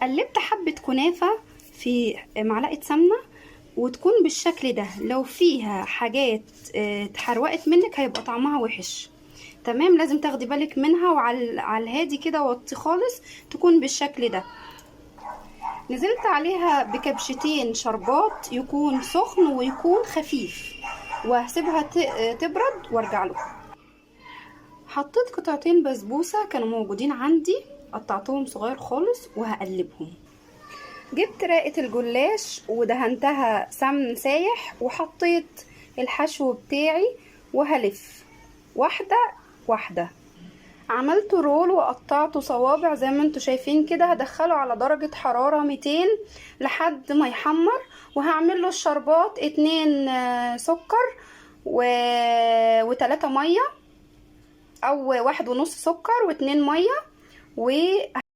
قلبت حبة كنافة في معلقة سمنة، وتكون بالشكل ده. لو فيها حاجات اتحروقت منك هيبقى طعمها وحش. تمام، لازم تاخدي بالك منها، وعلى الهادي كده وطي خالص، تكون بالشكل ده. نزلت عليها بكبشتين شربات، يكون سخن ويكون خفيف، وهسيبها تبرد وارجع لكم. حطيت قطعتين بسبوسة كانوا موجودين عندي، قطعتهم صغير خالص وهقلبهم. جبت رقة الجلاش ودهنتها سمن سايح، وحطيت الحشو بتاعي، وهلف واحدة واحدة. عملت رول وقطعته صوابع زي ما انتوا شايفين كده. هدخله على درجة حرارة 200 لحد ما يحمر، وهعمل له الشربات 2 سكر و3 مية، او 1.5 سكر و2 مية.